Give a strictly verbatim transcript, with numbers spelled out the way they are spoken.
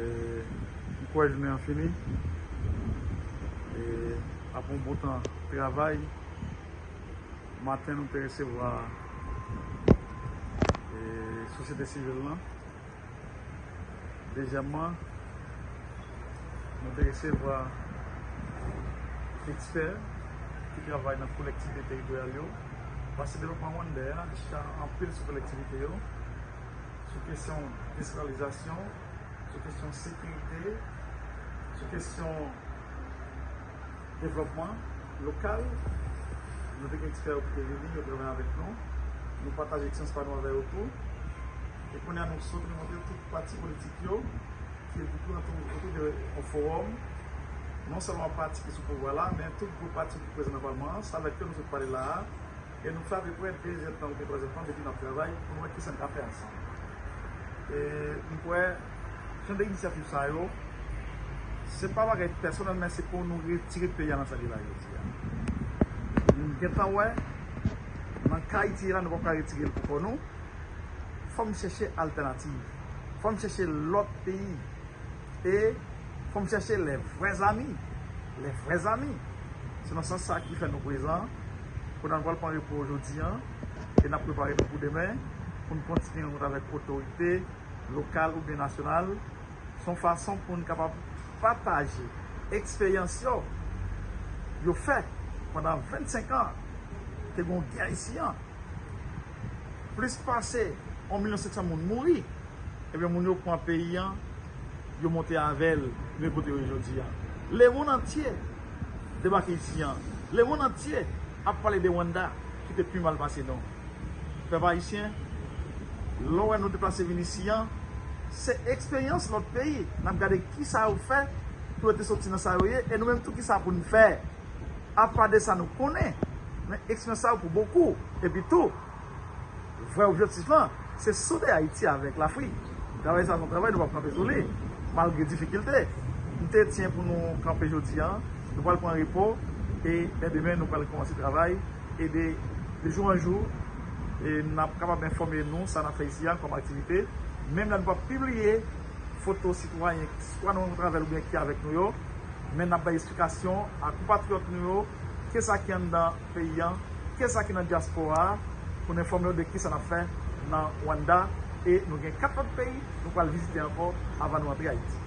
M kwè jounen an fini. E, apre yon bon tan travay, maten nou te resevwa, e, sosyete sivil lan. Dezyèmman, nou te resevwa ekspè ki travay nan kolektivite teritoryal yo, paske devlopman Wanda a, li chita anpil sou kolektivite yo, sou kesyon desantralizasyon, sou kesyon sekirite, sou kesyon devlopman lokal. Nou te gen ekspè yo ki te vini, yo te travay avèk nou. Nou pataje eksperyans pa nou avè yo tou. E kounye a nou sot, nou montre tout pati politik yo ki reprezante otou de yon fowòm, non sèlman pati ki sou pouvwa la, men tout gwoup pati ki prezan nan palman an, sa avèk yo nou sot pale la a. E nou fè apeprè de zèdtan oubyen twa zèdtan depi n ap travay pou n wè kisa n ka fè ansanm. E m kwè, jan de inisyativ sa yo, se pa bagay pèsonèl, men se pou nou retire peyi a nan sa li la jodi a. Nou gentan wè, nan ka Ayiti ye la, nou p ap ka retire l pou kò nou. Fò n chèche altènativ. Fò n chèche lòt peyi. E fò n chèche lè vrè zami. Lè vrè zami. Se nan sans sa ki fè nou prezan. Kounye a nou pral pran repo jodi a. E n ap prepare nou pou demen. Pou n kontinye rankontre avèk otorite lokal oubyen nasyonal. Se yon fason pou n kapab pataje eksperyans yo, yo fè pandan vennsenk an. Te gen yon gè isi a. Plis pase yon milyon senk san moun mouri. Ebyen, moun yo pran peyi a, yo monte avè l, rive kote yo ye jodi a. Lemonn antye debake isi a. Lemonn antye ap pale de Wanda, ki te pi mal pase nou. Pèp ayisyen, lè w wè nou deplase vin isi a, se eksperyans lòt peyi. N ap gade kisa yo fè pou yo te soti nan sa yo ye, e nou menm tou kisa pou n fè. Apa de sa nou konnen, men eksperyans sa yo pou bokou. Epi tou, vrè objektif lan, se soude Ayiti avèk Lafrik. Travay sa se yon travay nou p ap kanpe sou li, malgre difikilte. M te tyen pou nou kanpe jodi a, nou pral pran repo, e, e demen nou pral kòmanse travay, e de, de jou an jou, e n ap kapab enfòme nou sa n ap fè isi a kòm aktivite. Menm lè nou p ap pibliye foto sitwayen, swa nou rankontre avè l oubyen ki avèk nou yo, men n ap bay esplikasyon a konpatriyòt nou yo, kisa ki anndan peyi a, kisa ki nan dyaspora a, pou n enfòme yo de kisa n ap fè nan Wanda, e nou gen kat lòt peyi nou pral vizite ankò avan nou antre Ayiti.